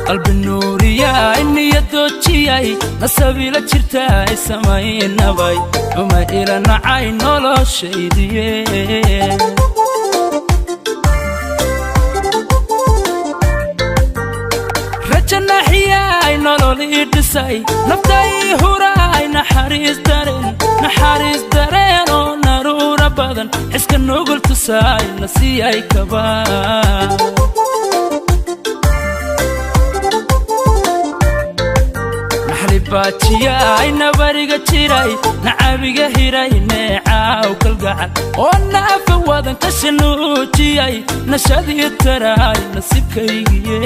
Qalbi nuuriyay, niyadoojiyay, nasabila jirtaay, samaynabay xuma ila nacay noloshaydiye. Rajanaxiyay, nolol ii dhisay, naftay huraay, naxariis dareen, naxariis dareen oo naruura badan, xiska nugul tusaay, nasiyay kaba. Naxlibaajiyay, nabariga jiray, nacabiga hiray, neecaaw kalgacal oo naafa wadan ka shanuujiyay, nashadii taraay nasiibkaygiye.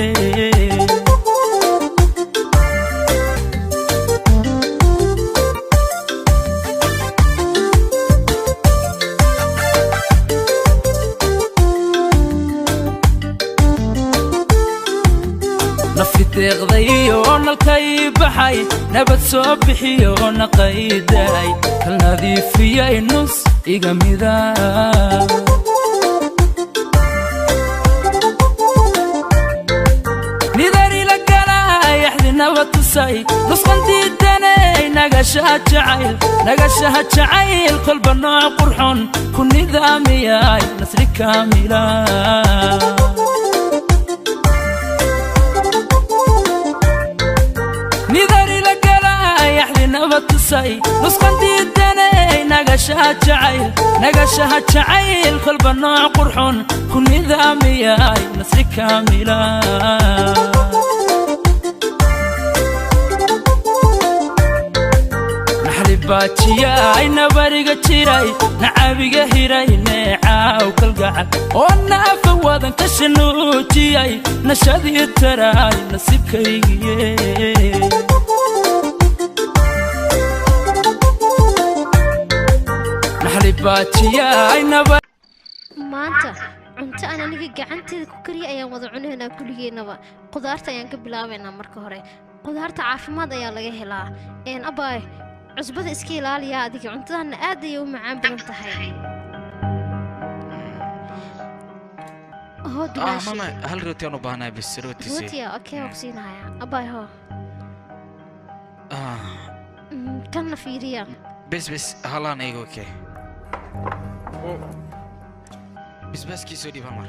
Nafi deeqday oo nalkay baxay, nabad soo bixiyo, naqaydaay, kal nadiifiyay, nus iga mida. Nidarila galay, axdi nabad tusay, nusqan diidanay, nagashaha jacayl, nagashaha jacayl, kolba nooc qurxon ku nidaamiyay, nasri kaamila. Nidarila galay, axdi nabad tusay, nusqan diidanay, nagashaha jacayl, nagashaha jacayl, kolba nooc qurxon ku nidaamiyay, nasri kaamila. Naxlibaajiyay, nabariga jiray, nacabiga hiray, neecaaw kalgacal oo naafa wadan ka shanuujiyay, nashadii taraay nasiibkaygiye. Naxlibaajiyay naba. Maanta cunto aan aniga gacanteeda ku kariya ayaan wada cunaynaa kulligeennaba. Qudaarta ayaan ka bilaabaynaa marka hore. Qudaarta caafimaad ayaa laga helaa. Een abaay, cusbada iska ilaaliya adiga. Cuntadana aad ayay u macaan badan tahay. Hoo Ah. Dumaashi. Mama, hal rooti aan u baahnahay bis, rooti si. Rootiya, okay, waan ku siinayaa abaay, hoo. Ah. Kanna fiiriya. Bes bes, halaan iga, okay. Bisbaaskiisoo dhiib hal mar.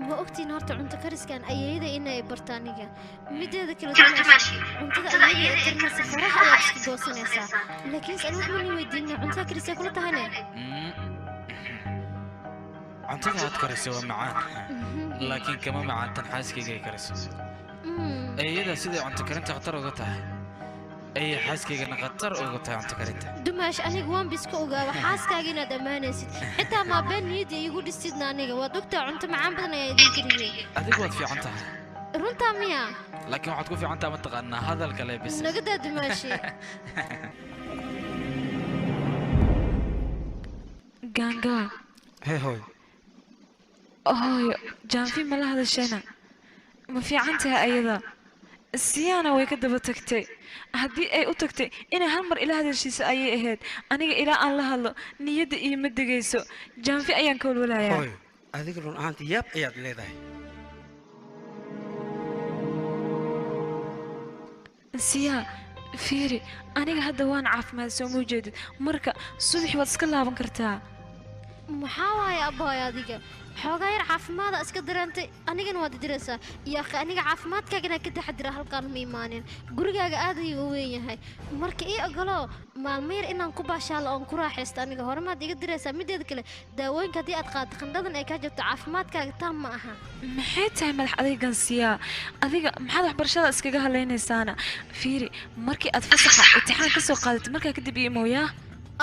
Ma ogtiin horta cunto kariskan ayeeyada inay barto aniga? Mideeda kale dumaashi, cuntada ayeeyada ay karinaysa faraha ayaad iska goosanaysaa, laakiinse ani waxba ni weydiinaa, cuntada karisay kula tahane? Cuntada aad karisay waa macaan, laakiin kama macaan tan xaaskayga ay kariso. Iyada siday cunto karinta khatar uga tahay ayay xaaskaygana khatar uga tahay cunto karinta. Dumaash, aniga waan biska ogaaba xaaskaaga inaad ammaanaysid, xitaa maabeen niyadda iigu dhisidna. Aniga waad ogtaa, cunto macaan badan ayaa idin kariyey. Adigu waad fiican tahay. Runtaa miya? Laakiin waxaad ku fiican tahay mataqaanaa hadalka le bis. Naga daa dumaashi. Gaangaa. Hee hooy. Hooyo, jaanfi mala hadashana? Ma fiican tahay ayada? Siyaana way ka daba tagtay. Haddii ay u tagtay inay hal mar ila hadashiisa ayay ahayd. Aniga ilaa aan la hadlo niyadda iima degayso. Jaanfi ayaan ka walwalayaa. Hooyo, adiga run ahaantii yaab ayaad leedahay. Siyaa, fiiri, aniga hadda waan caafimaad, soo ma ujeedid? Marka subax waad iska laaban kartaa. Maxaa waaye abbaay, adiga xoogaa yar caafimaada iska dareentay, anigana waad idiraysaa. Iyo akhi, aniga caafimaadkaaga inaan ka taxadira halkaan ma imaanin. Gurigaaga aad ayuu u weyn yahay, marka ii ogolow maalmo yar inaan ku baashaalo oon ku raaxaysto. Aniga hore maad iga diraysaa? Mideeda kale, daawooyinka haddii aad qaaddo qandhadan ay kaa jabto, caafimaadkaaga taam ma aha. Maxay tahay madax adaygan siyaa? Adiga maxaad waxbarashada iskaga halaynaysaana? Fiiri, markii aad fasaxa imtixaan ka soo qaadatay markaa kadib ii mooyaa.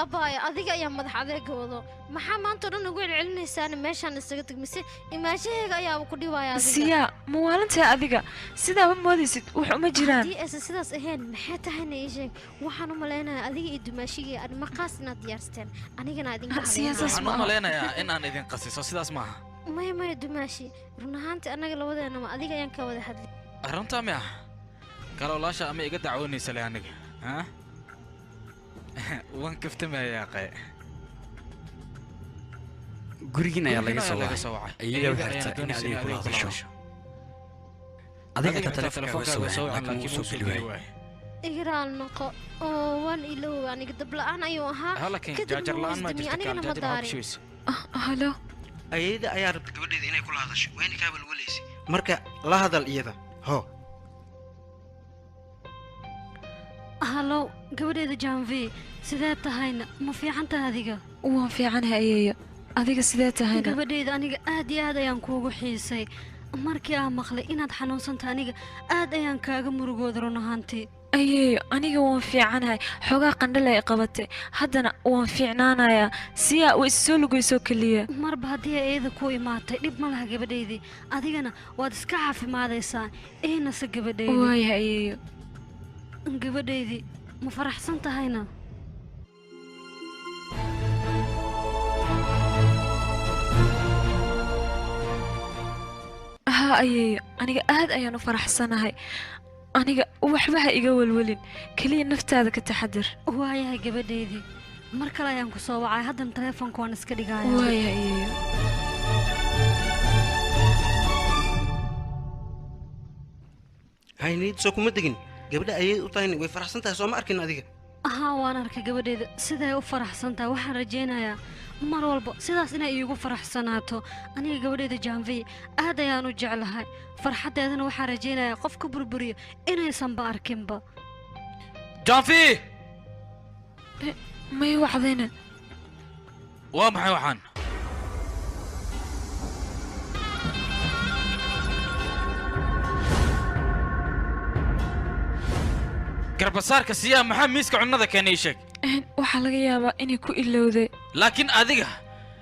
Abbaaya, adiga ayaa madax adeega wado. Maxaa maanta oo dhan ugu celcelinaysaana? Meeshaan isaga tag, mise imaanshahayga ayaaba ku dhibaya adiga? Siyaa, ma waalantahay adiga? Sidaaba moodaysid wax uma jiraan. Haddii aysan sidaas ahayn, maxay tahayna ii sheeg. Waxaan u malaynayaa adiga iyo dumaashigii arrimo qaas inaad diyaarsateen, anigana idinka Siyaa, hadlaynaya. saas Waxaan ma u aha. malaynayaa in aan idin qasiso, sidaas maaha. Maya maya dumaashi, run ahaantii annaga labadeenaba adiga ayaan ka wada hadlay. Runtaa mi ah kalowlaasha ama iga dacwoonaysa le aniga ha? Waan kaftamayaa qe. Gurigiin ayaa laga Gurigan soo ayaa laga wacay. soo wacay. Iyada Iyada waxay ayaana rabtaa in doonaysa adiga in kula adiga kula hadasho. hadasho. Adiga xitaa telefonkaaga way soo waceen laakiin wuu soo geli waayay. Igraal noqo oo waan iloow aniga dab la'aan ayuu ahaa. Kadib la'aan ma jirto anigana ma daarin. Halo. Ayada ayaa rabta gabadheeda inay kula hadasho wayna kaa walwalaysay. Marka la hadal iyada. Ho. Halo gabadheeda Janvi, sidee tahayna? Ma fiican tahay adiga? Waan fiicanahay ayeeyo. Adiga sidee tahayna? Gabadheeda aniga aad iyo aad ayaan kuugu xiisay. Markii aan maqlay inaad xanuunsantahay aniga aad ayaan kaaga murugooda run ahaantii. Ayeeyo aniga waan fiicanahay, xoogaa qandhale ay qabatay, haddana waan fiicnaanayaa. Siyaa way soo lugaysoo keliya. Marba haddii ay iyada ku imaatay dhib ma laha gabadheydii, adigana waad iska caafimaadaysaa. Eenase gabadheydii. Waayahay ayeeyo. Gabadheydii ma faraxsan tahayna? Haa ayeeyo, aniga aad ayaan u faraxsanahay. Aniga waxba ha iga welwelin, keliya naftaada ka taxadir. Waayahay gabadheydii, mar kale ayaan ku soo wacay, haddana telefoonka waan iska dhigayaa. Waayahay ayeeyo. Hay niyad soo kuma degin. Gabadha ayay u tahay way faraxsan tahay soo ma arkin adiga? Haa waan arkay gabadheeda siday u faraxsan tahay. Waxaan rajaynayaa mar walba sidaas inay iigu faraxsanaato. Aniga gabadheeda Janvi aad ayaan u jeclahay, farxaddeedana waxaan rajaynayaa qof ka burburiyo inaysanba arkinba. Janvi! May wacdayna. Waa maxay waxaan? Garbasaarka siyaa maxaa miiska cunnada keenay sheeg? Waxaa laga yaabaa inay ku ilowday. Laakiin adiga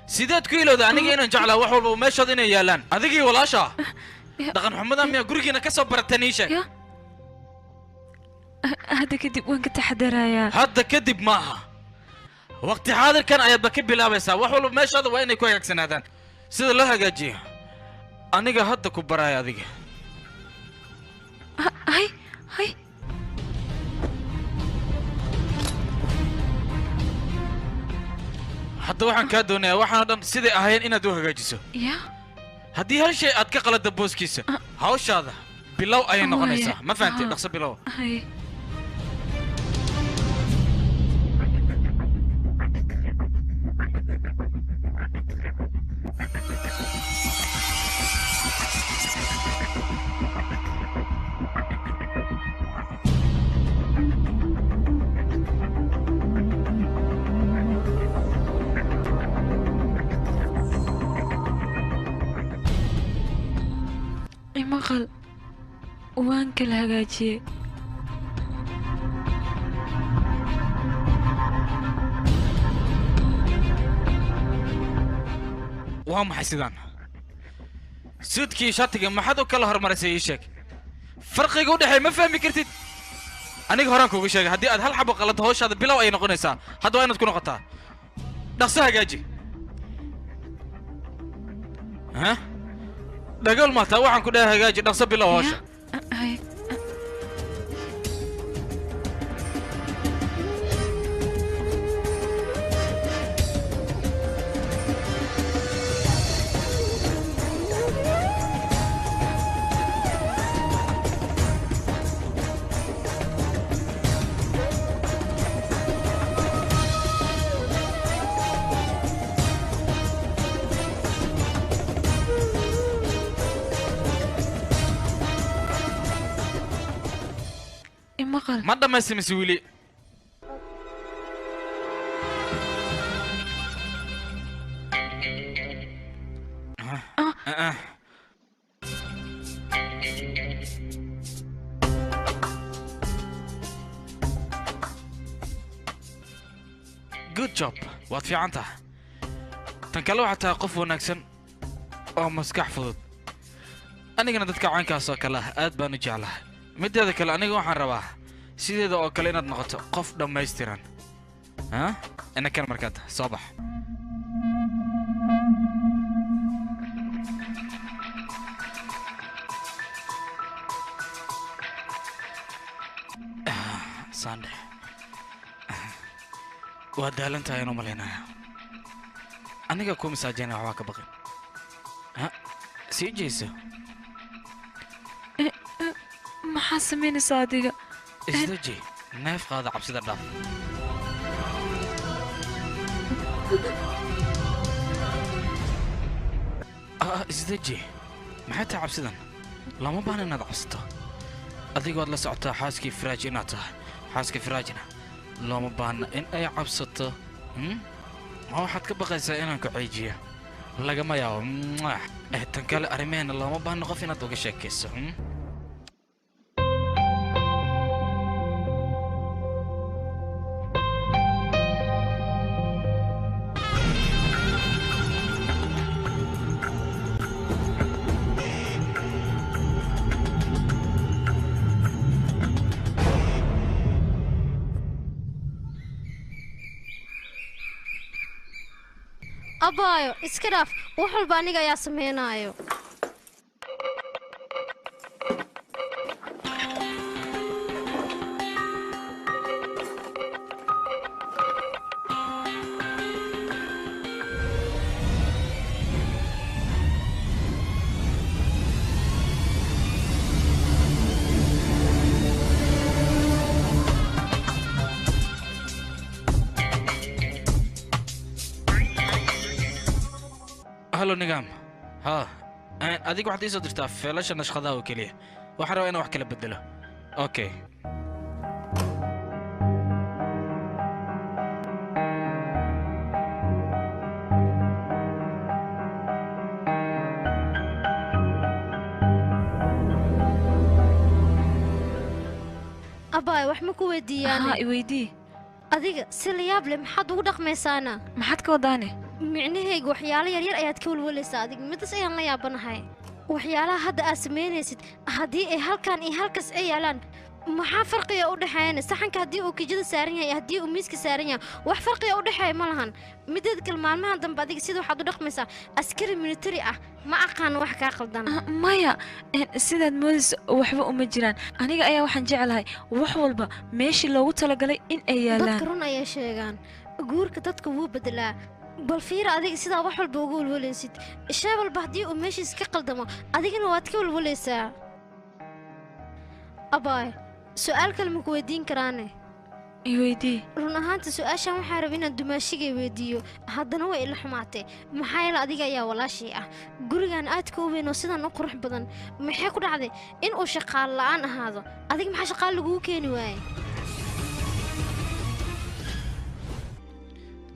sideed ku ilowday aniga inaan jeclaa wax walba meeshood inay yaalaan. Adigii walaasha dhaqan xumada miyaa gurigiina ka soo barateen ii sheeg? Hadda kadib waan ka taxadarayaa. Hadda kadib maaha. Waqti xaadirkan ayaadba ka bilaabaysaa. Wax walba meeshooda waa inay ku hagaagsanaadaan. Sida loo hagaajiyo aniga hadda ku baraya adiga. Hay hay. Hadda waxaan kaa doonayaa waxaan oo dhan siday ahayn inaad u hagaajiso. Haddii hal shay aad ka qaladda booskiisa, hawshaada bilow ayay noqonaysaa. Ma fahantay? Dhaqso bilow. Maqal waan kala hagaajiyey. Waa maxay sidaan? Suudkii shatiga maxaad u kala hormarisay ii sheeg? Farqiga u dhexeeya ma fahmi kartid. Aniga horaan kuugu sheegay haddii aad hal xabo qaladdo hawshaada bilow ayay noqonaysaa. Hadda waa inaad ku noqotaa. Dhaqso hagaaji. Ha? Dhagool maataa waxaan ku dhahay hagaaji dhaqso bilow hawsha. Ma dhammaystay mise weli? Good job, waad fiican tahay. Tan kale waxaad tahay qof wanaagsan oo maskax fudud. Anigana dadka caynkaas oo kale ah aad baan u jeclahay. Mideeda kale aniga waxaan rabaa sideeda oo kale inaad noqoto qof dhammaystiran. Ha? Ina kan markaad soo bax. Sande. Waa daalan tahay inuu malaynayaa. Aniga ku masaajayna waxbaa ka baqin. Ha? Sii jeeso. Maxaa samaynaysaa adiga? Isdaji, neef qaada, cabsida dhaaf. Isdaji, maxay tahay cabsidan? Lama baahna inaad cabsato. Adigood la socotaa xaaskii Firaaj inaad tahay. Xaaskii Firaajna looma baahna in ay cabsato. Ma waxaad ka baqaysaa inaan ku ceejiyo? Lagama yaabo. Tan kale arrimaheena looma baahna qof inaad uga sheekayso. Abaayo, iska dhaaf, wax walba aniga ayaa sameynaayo. Halo Nigaam. Haa, adiga waxaad ii soo dirtaa feelasha nashqadaha oo keliya. Waxaan rabaa inaan wax kala bedelo. Okay. Abaayo, wax ma ku weydiiyaane? Haa, i weydii. Adiga si la yaab leh maxaad ugu dhaqmaysaana? Maxaad ka wadaane? Micnahayga waxyaalo yaryar ayaad ka walwalaysaa adiga, midaas ayaan la yaabanahay. Waxyaalaha hadda aad samaynaysid haddii ay halkan iyo halkaas ay yaalaan, maxaa farqiga u dhexeeyana? Saxanka haddii uu kijada saaran yahay, haddii uu miiska saaran yahay, wax farqiga u dhexeeya ma lahan. Mideed kale maalmahan dambe adiga sida waxaad u dhaqmaysaa askari military ah, ma aqaan wax kaa qaldan. Maya, sidaad moodayso waxba uma jiraan. Aniga ayaa waxaan jeclahay wax walba meeshii loogu talagalay in ay yaalaan. Dadka run ayay sheegaan, guurka dadka wuu bedelaa. Bal fiira adiga sidaa wax walba uga walwalaysid. Shay walba haddii uu meeshiis ka qaldamo, adigana waad ka walwalaysaa. Abaay, su'aal kale ma ku weydiin karaane? I weydii. Run ahaanta su'aashan waxaan rabay inaan dumaashigay weydiiyo, haddana way ila xumaatay. Maxaa yeele adiga ayaa walaashay ah. Gurigan aadka u weyn oo sidan u qurux badan, maxay ku dhacday in uu shaqaale la'aan ahaado? Adiga maxaa shaqaale lagugu keeni waayey?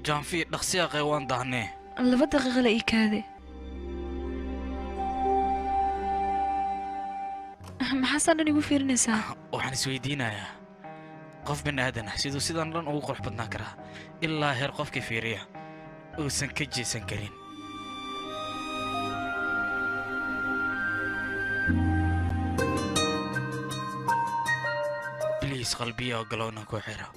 Jaanfi, dhaqsiya qey, waan daahnee. 2 daqiiqo la ii kaade. Maxaasaan dhan igu fiirinaysaa? Waxaan isweydiinayaa qof bini aadan ah siduu sidan dhan ugu qurux badnaan karaa ilaa heer qofkii fiiriya uusan ka jeesan karin. Bliis qalbiya ogolow inaan ku xiro.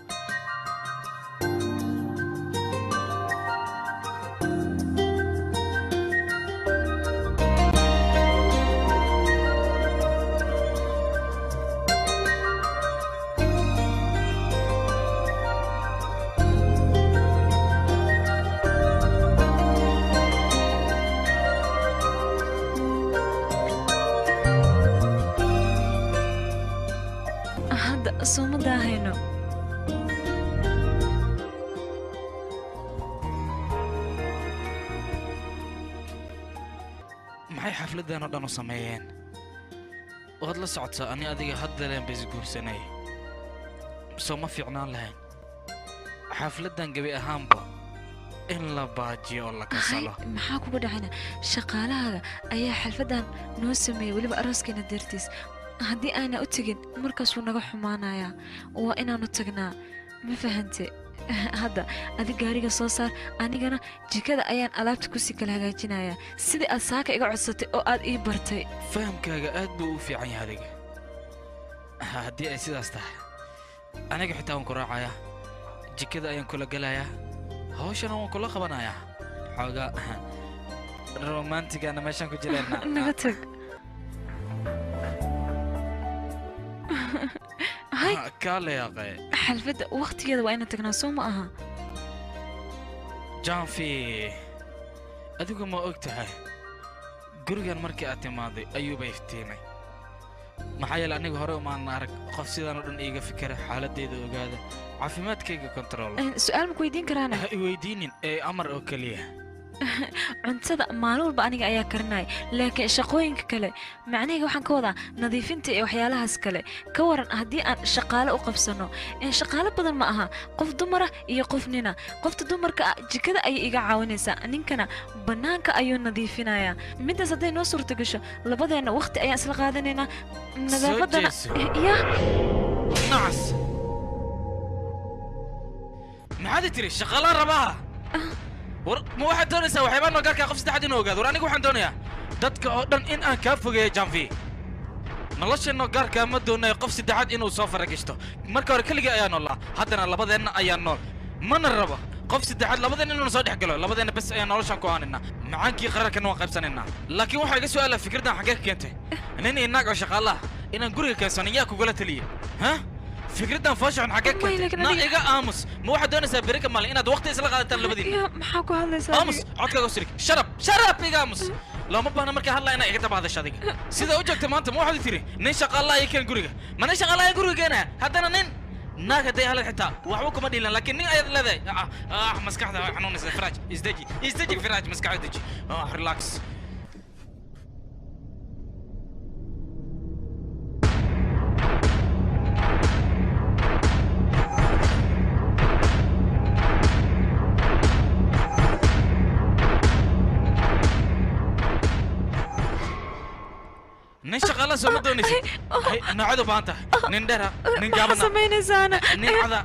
Hadda sooma daahayno. Maxay xafladdan oo dhan u sameeyeen? Waad la socotaa ani adiga hadda leen ba isguursanay. Soo ma fiicnaan lahayn xafladdan gebi ahaanba in la baajiyo oo la kasalo? Maxaa kugu dhacayna? Shaqaalahaaga ayaa xalfaddan noo sameeyey weliba arooskeena dartiis. Haddii aana u tegin markaas wuu naga xumaanayaa. Waa inaanu tagnaa, ma fahante? Hadda adi gaariga soo saar, anigana jikada ayaan alaabta kusii kala hagaajinayaa sidii aad saaka iga codsatay oo aad ii bartay. Fahamkaaga aad buu u fiican yahay adiga. Haddii ay sidaas tahay, aniga xitaa waan ku raacayaa, jikada ayaan kula gelayaa, hawshana waan kula qabanayaa. Xoogaa romantigana meeshaan ku jireenna. Naga tag. Hay, kaale yaaqee. Xalfadda waqtigeeda waa inaan tagnaa, soo ma aha? Janfi, adigu ma og tahay gurigan markii aad timaaday ayuuba iftiimay. Maxaa yeelay aniga hore umaan arag qof sidaan oo dhan iiga fikira, xaaladeyda ogaada, caafimaadkayga control. Su'aal ma ku weydiin karaana? Ha i weydiinin ee amar oo keliya. Cuntada maalin walba aniga ayaa karinaya, laakiin shaqooyinka kale macnahayga waxaan ka wadaa nadiifinta iyo waxyaalahaas kale. Ka waran haddii aan shaqaale u qabsano? Shaqaale badan ma aha, qof dumara iyo qof nina. Qofta dumarka ah jikada ayay iga caawinaysaa, ninkana bannaanka ayuu nadiifinayaa. Middaas hadday noo suurta gasho, labadeenna waqti ayaan isla qaadanaynaa, nadaafadana jeeso. Ya Nacas, maxaad i tiri? Shaqaalaan rabaa? War ma waxaad doonaysaa waxyaabaa noo gaarkaa qof saddexaad inuu ogaado? War aniga waxaan doonayaa dadka oo dhan in aan kaa fogeeyo, Janvi. Nolosheenoo gaarkaa ma doonayo qof saddexaad inuu soo faragishto. Marka hore keligii ayaa noolaa, haddana labadeenna ayaa nool. Mana rabo qof saddexaad labadeenna inuu soo dhex galo. Labadeenna bes ayaan noloshaan ku aaninaa, macaankii qararkana waan qaybsanaynaa. Laakiin waxaa iga su'aala, fikraddan xaggee ka keentay? Nin iyo naag oo shaqaale ah inaan guriga keensanin yaa kugula taliyey? Ha, fikraddan foosha xun xaggee ka May, keentay? laakiin Na aniga- iga aamus. Ma waxaad doonaysaa beri ka maalin inaad waqti isla qaadataan labadiinna? Ya, maxaa ku hadlaysaa Aamus. adiga? Codkaaga usirig. Sharab sharab, iga aamus. Looma baahna markaa hadlaa inaa iga daba hadasho. Adiga sida u joogta maanta, ma waxaad tiri nin shaqaalaha ii keen guriga? Ma nin shaqaalaha guriga keenaya? Haddana nin naag hadday halad xitaa waxba kuma dhiilan, laakiin nin ayaad leedahay. Ah, ah, maskaxda way xanuunaysa. Firaaj, isdeji, isdeji. Firaaj, maskaxda deji. Ah, relax. Nin shaqaala soo ma doonaysid? Hay, noocaad u baahan tahay? Nin dheera, nin Maxaa gaabana, samaynaysaana? Nin cada,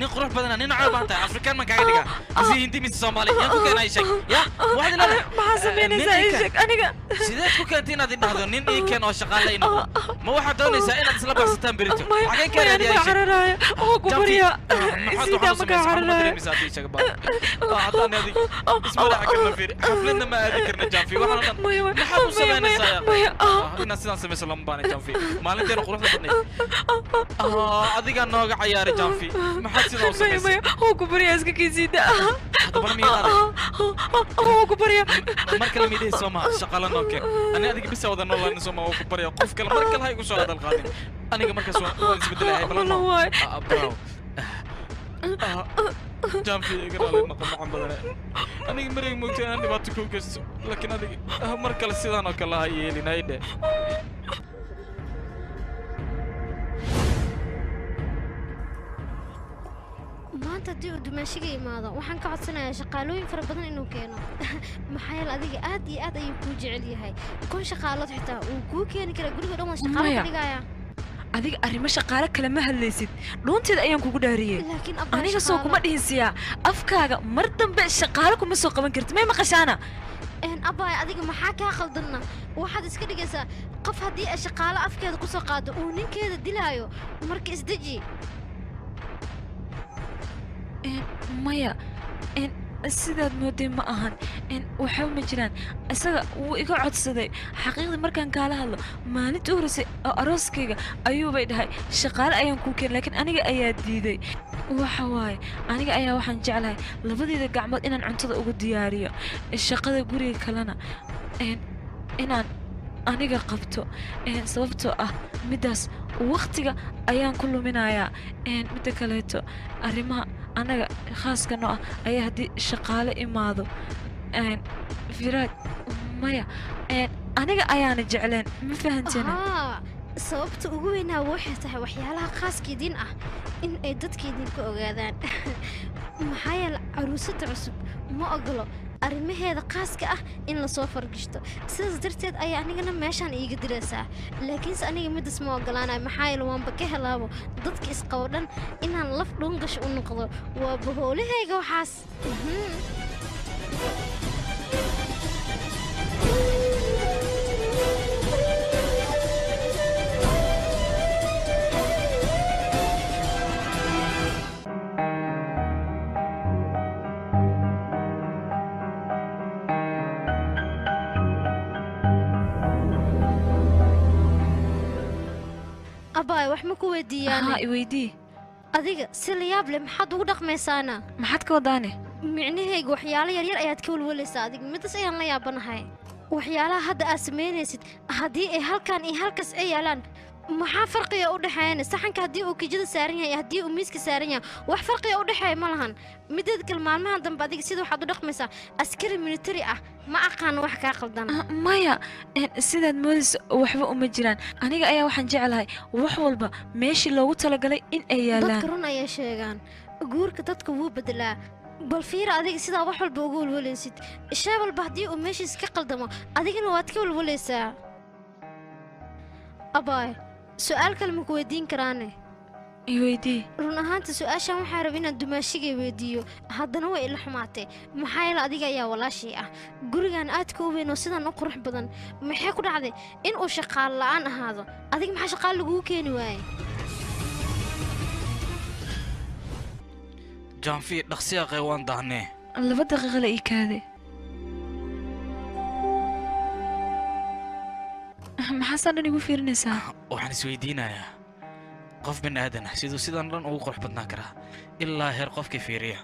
nin qurux badana, nin noocee u baahan tahay? Afrikaan man kaaga dhigaa mise Hindi mise Soomaali? Yaan ku keenaa? Ii sheeg. Ya, waxaad leedahay Maxaa samaynaysaa? nin Ii ii keen. sheeg aniga. Sideed ku keentay inaad idhahdo nin ii keen oo shaqaale ii noqdo? Ma waxaad doonaysaa inaad isla baxsataan berito? Maya, Xageen ka maya, raadiyaa? aniga Ii sheeg. cararaya oo ku Janfi, baryaa. maxaad Isiidaa, waxaan u ma kaa samaysay? Waxba ma cararaya. dareemaysaa haddii sheega baa. Haddaan adiga isma raaci karna, fiiri, xafladna ma aadi karna. Janfi, waxaan oo dhan Maya, maya, maxaad u maya, samaynaysaa? maya, maya, ah. Inaad sidaan samayso lama baana, Janfi. Maalinteena quruxda badnayd adigaa nooga cayaaray. Janfi, maxaad sidaa u Maya, samaysay? maya, oo ku baryaa, iska kiisiida. Haddaba miyaad arag? Oo ku baryaa. Mar kale miidhihi soo maha shaqala noo keen. Ani adiga bisa wada noolaan soo maha? Waa ku barya, qof kale mar kale ha igu soo hadal qaadin. Aniga markaas waan isbedelahay balan. Wallah waay. Bravo. Janfi, iga raali noqo, macan badane. Aniga marayga moogtay inaan dhibaato kuu geysto, laakiin adiga mar kale sidaan oo kale ha yeelin haydhe. Maanta haddii uu dumaashiga imaado, waxaan ka codsanayaa shaqaalooyin fara badan inuu keeno, maxaa yeele adiga aad iyo aad ayuu kuu jecel yahay. 1000 shaqaalood xitaa wuu kuu keeni karaa. Guriga dhan waa shaqaalo ka Maya. dhigaya. Adiga arrimo shaqaale kale ma hadlaysid, dhuunteeda ayaan kugu dhaariyey. Laakiin abbaa, Aniga soo kuma shaqaalo dhihin siyaa afkaaga mar dambe shaqaale kuma soo qaban kartid, may maqashaana? Abbaay, adiga maxaa kaa khaldanna? Waxaad iska dhigaysaa qof haddii ay shaqaalo afkeeda ku soo qaado uu ninkeeda dilaayo. Marka isdeji. Maya, sidaad mooday ma ahan. Waxba ma jiraan. Isaga wuu iga codsaday. Xaqiiqdii markaan kaala hadlo, maalinta u horreysay oo arooskayga ayuubay dhahay shaqaale ayaan kuu keenay, laakiin aniga ayaa diiday. Waxa waaye, aniga ayaa waxaan jeclahay labadeyda gacmood inaan cuntada ugu diyaariyo, shaqada guriga kalena inaan aniga qabto, sababtoo ah middaas waqtiga ayaan ku luminayaa. Midda kaleeto, arrimaha annaga khaaska noo ah ayaa haddii shaqaale imaado. Firaaj, maya, aniga ayaana jecleen, ma fahanteena? Haa, sababta ugu weynaa waxay tahay waxyaalaha khaaska idin ah in ay dadka idinka ogaadaan, maxaa yeele caruusada cusub ma ogolo arrimaheeda khaaska ah in lasoo fargishto. Sidaas darteed ayaa anigana meeshaan iiga diraysaa, laakiinse aniga midas ma ogolaanayo, maxaa yeele waanba ka helaabo dadka isqabo dhan inaan laf dhuungasho u noqdo. Waa bahoolahayga waxaas. Abaay, wax ma ku weydiiyaane? Haa, iweydii. Adiga si la yaab leh maxaad ugu dhaqmaysaana? Maxaad ka wadaane? Micnahayga waxyaalo yaryar ayaad ka walwalaysaa adiga. Midas ayaan la yaabanahay. Waxyaalaha hadda aad samaynaysid haddii ay halkan iyo halkaas ay yaalaan Maxaa farqiga u dhexeeyana saxanka haddii uu kijada saaran yahay haddii uu miiska saaran yahay wax farqiga u dhexeeya ma lahan. Mideed kale maalmahan dambe adiga sida waxaad u dhaqmaysaa askari military ah ma aqaan wax kaa qaldan. Maya sidaad moodayso waxba uma jiraan. Aniga ayaa waxaan jeclahay wax walba meeshii loogu talagalay in ay yaalaan. Dadka run ayay sheegaan guurka dadka wuu bedelaa. Bal fiir adiga sidaa wax walba ugu walwalaysid shay walba haddii uu meeshiis ka qaldamo adigana waad ka walwalaysaa. Abaay su'aal kale ma ku weydiin karaane? I weydii. Run ahaanta su'aashan waxaa rabay inaan dumaashigay weydiiyo haddana way ila xumaatay. Maxaa yeele adiga ayaa walaashay ah gurigan aadka u weyn oo sidan u qurux badan maxay ku dhacday in uu shaqaale la'aan ahaado? Adiga maxaa shaqaale lagugu keeni waayey? Jaanfi dhaqsiya waan daahnee. 2 daqiiqo la ii kaaday. Maxaa dhan igu fiirinaysaa? Waxaan isweydiinayaa qof bini aadan ah siduu sidan dhan ugu qurux badnaan karaa ilaa heer qofkii fiiriya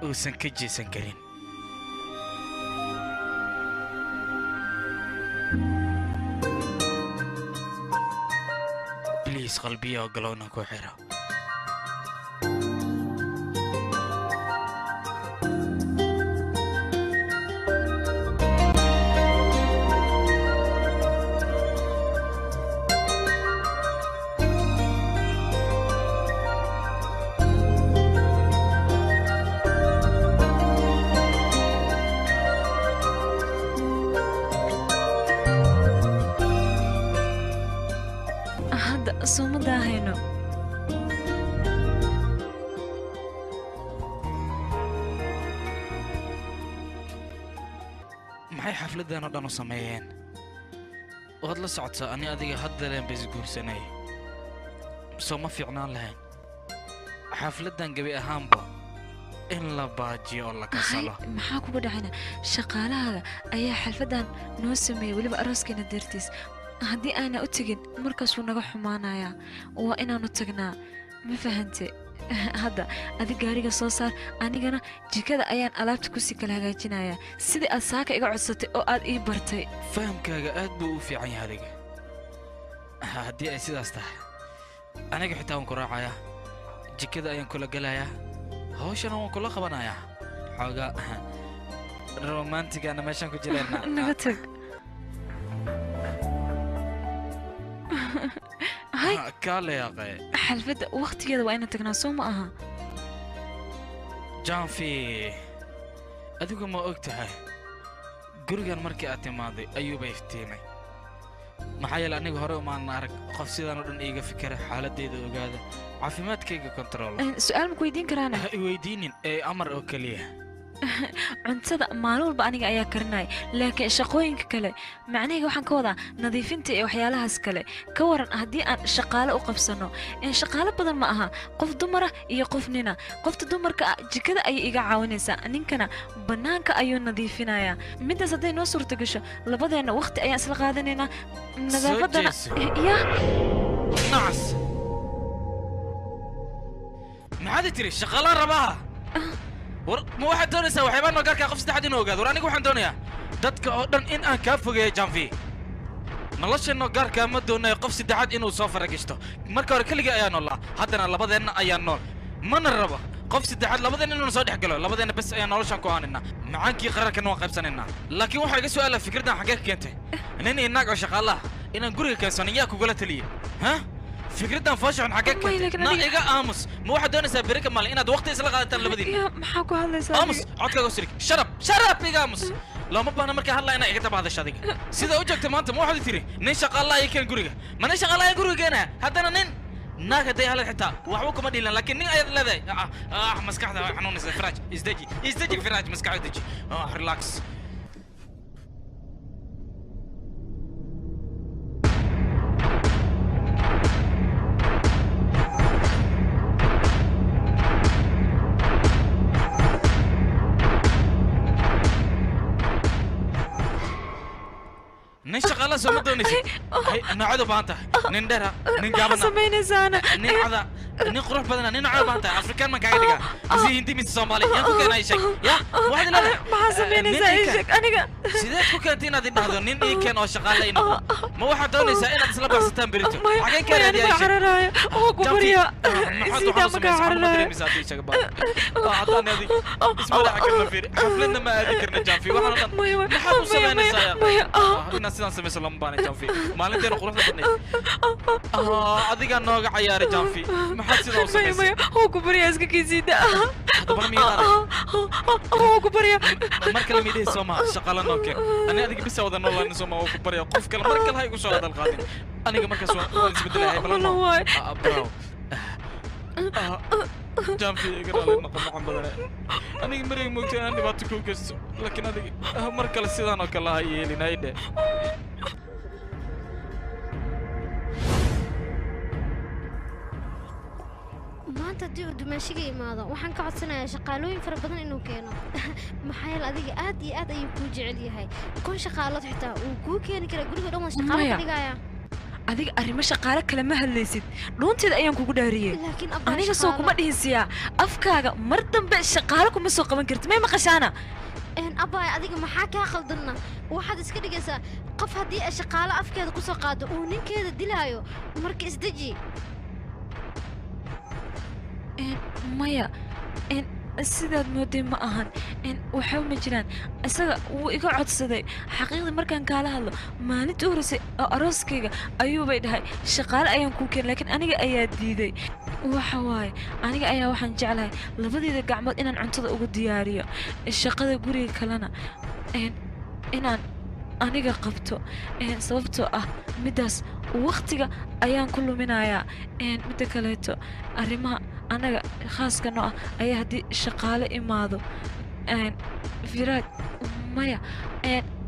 uusan ka jeesan karin. Bliis qalbiya ogolow inaan ku xiro. Sooma daahayno. Maxay xafladdan oo dhan u sameeyeen? Waad la socotaa ani adiga hadda leen ba isguursanay. Soo ma fiicnaan lahayn xafladdan gebi ahaanba in la baajiyo oo la kasalo? Maxaa kuga dhacayna? Shaqaalahaaga ayaa xalfaddan noo sameeyey weliba arooskeena dartiis. Haddii aana u tegin markaas wuu naga xumaanayaa. Waa inaanu tagnaa ma fahante? Hadda adig gaariga soo saar anigana jikada ayaan alaabta kusii kala hagaajinayaa sidii aad saaka iga codsatay oo aad ii bartay. Fahamkaaga aad buu u fiican yahay adiga. Haddii ay sidaas tahay aniga xitaa waan ku raacayaa jikada ayaan kula gelayaa hawshana waan kula qabanayaa. Xoogaa romantigana meeshaan ku jireenna. Naga tag. Hay kaale yaaqee. Xalfadda waqtigeeda waa inaan tagnaa soo ma aha? Jaanfi adigu ma og tahay gurigan markii aad timaaday ayuuba iftiimay. Maxaa yeele aniga hore umaan arag qof sidaan oo dhan iiga fikira xaaladeyda ogaada caafimaadkayga kontrool. Su'aal ma ku weydiin karaana? Ha i weydiinin ee amar oo keliya. Cuntada maalin walba aniga ayaa karinaya laakiin shaqooyinka kale macnahayga waxaan ka wadaa nadiifinta iyo waxyaalahaas kale. Ka waran haddii aan shaqaale u qabsano? Shaqaale badan ma aha, qof dumara iyo qof nina. Qofta dumarka ah jikada ayay iga caawinaysaa ninkana bannaanka ayuu nadiifinayaa. Midaas hadday noo suurta gasho labadeenna waqti ayaan isla qaadanaynaa nadaafaddana. Yaa nacas maxaad tiri shaqaalaan rabaa? War ma waxaad doonaysaa waxyaabaa noo gaarkaa qof saddexaad inuu ogaado? War aniga waxaan doonayaa dadka oo dhan in aan kaa fogeeyo Jaanfi. Nolosha noo gaarkaa ma doonayo qof saddexaad inuu soo faragishto. Marka hore keligii ayaa noolaa haddana labadeenna ayaa nool. Mana rabo qof saddexaad labadeenna inuu soo dhex galo. Labadeenna bes ayaan noloshan ku aaninaa macaankii qararkana waan qaybsanaynaa. Laakiin waxaa iga su'aala fikraddan xaggee ka keentay? Nin iyo naag oo shaqaalaha inaan guriga keensano yaa kugula taliyey? Ha fikraddan foosha xun xaggee ka keentay? Na iga aamus. Ma waxaad doonaysaa beri ka maalin inaad waqti isla qaadataan labadiina? Maxaa ku hadlaysaa? Aamus codkaaga u sirig. Sharab sharab iga aamus. Looma baahna markaa hadlaa inaa iga daba hadasho adiga. Sida u joogta maanta ma waxaad tiri nin shaqaalaha ii keen guriga? Ma nin shaqaalaha guriga keenaya? Haddana nin naag hadday halad xitaa waxba kuma dhiilan laakiin nin ayaad leedahay. Maskaxda way xanuunaysaa. Firaaj isdeji isdeji Firaaj maskaxda deji. Relax. Nin shaqaala soo ma doonaysid? Noocad u baahan tahay nin dheer ah nin gaaban ah samaynaysaana nin cada nin qurux badan ah nin noocad u baahan tahay? Afrikaan man kaaga dhigaa mise Hindi mise Soomaali yaan ku keenaa? Ii sheeg ya waxaad leedahay maxaa samaynaysaa? Ii sheeg aniga. Sideed ku keentay inaad idhahdo nin ii keen oo shaqaale ii noqo? Ma waxaad doonaysaa inaad isla baxsataan berito? Xageen ka Maya, raadiyaa anima ii sheeg? Cararaayo oo ku Janfi, baryaa. Maxaad Isiidaa, waxaan u ma kaa samaysay? Xanuun ma cararaayo. dareemaysaa haddii sheega baa? Haddaan adiga isma raaci karna, fiiri. Xafladna ma aadi karna, Janfi. Waxaan oo dhan Maya, maya, maxaad u maya, samaynaysaa yaa? maya, Inaad sidaan samayso lama baana, Janfi. Maalinteena quruxda badnayd. Adigaa nooga cayaaray, Janfi. Maxaad sidaa u Maya, samaysay? maya, oo ku baryaa, iska kiisiida. Haddaba miyaad arag? Oo ku baryaa. Mar kale miidhihi soo maha shaqaale noo keen. Ani adiga bisa wada noolaan soo maha, waa ku barya, qof kale mar kale ha igu soo hadal qaadin. Aniga markaas waan isbedelahay balan. Wallah waay. Bro. Janfi, iga raali noqo, macaan badane. Aniga mariga moogtay inaan dhibaato kuu geysto, laakiin adiga mar kale sidaan oo kale ha yeelin haydhe. Maanta haddii uu dumaashiga imaado, waxaan ka codsanayaa shaqaalooyin fara badan inuu keeno, maxaa yeele adiga aad iyo aad ayuu kuu jecel yahay. 1000 shaqaalood xitaa wuu kuu keeni karaa, guriga dhan waa shaqaalo Maya. ka dhigaya. Adiga arrimo shaqaale kale ma hadlaysid, dhuunteeda ayaan kugu dhaariyey. Laakiin abbaa, Aniga soo kuma dhihin siyaa afkaaga mar dambe shaqaale kuma soo qaban karti, may maqashaana? Abbaay, adiga maxaa kaa khaldanna? Waxaad iska dhigaysaa qof haddii ay shaqaalo afkeeda kusoo qaado uu ninkeeda dilaayo. Marka isdeji. Maya, sidaad mooday ma ahan. Waxba ma jiraan, isaga wuu iga codsaday. Xaqiiqdii markaan kaala hadlo, maalintii u horreysay oo arooskayga ayuubay dhahay shaqaale ayaan kuu keenay, laakiin aniga ayaa diiday. Waxa waaye, aniga ayaa waxaan jeclahay labadeeda gacmood inaan cuntada ugu diyaariyo, shaqada guriga kalena inaan aniga qabto, sababtoo ah middaas waqtiga ayaan ku luminayaa. Midda kaleeto, arrimaha annaga khaaska noo ah ayaa haddii shaqaale imaado. Firaaj, maya,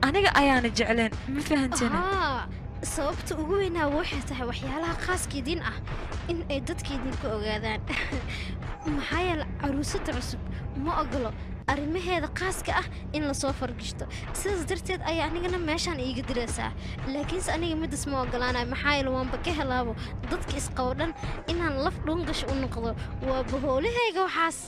aniga ayaana jecleen, ma fahanteena? Haa, sababta ugu weynaa waxay tahay waxyaalaha khaaska idin ah in ay dadka idinka ogaadaan, maxaa yeele caruusada cusub ma ogolo arrimaheeda khaaska ah in lasoo fargishto. Sidaas darteed ayaa anigana meeshaan iiga diraysaa, laakiinse aniga midas ma ogolaanayo, maxaa yeele waanba ka helaabo dadka isqabo dhan inaan laf dhuungasho u noqdo. Waa bahoolahayga waxaas.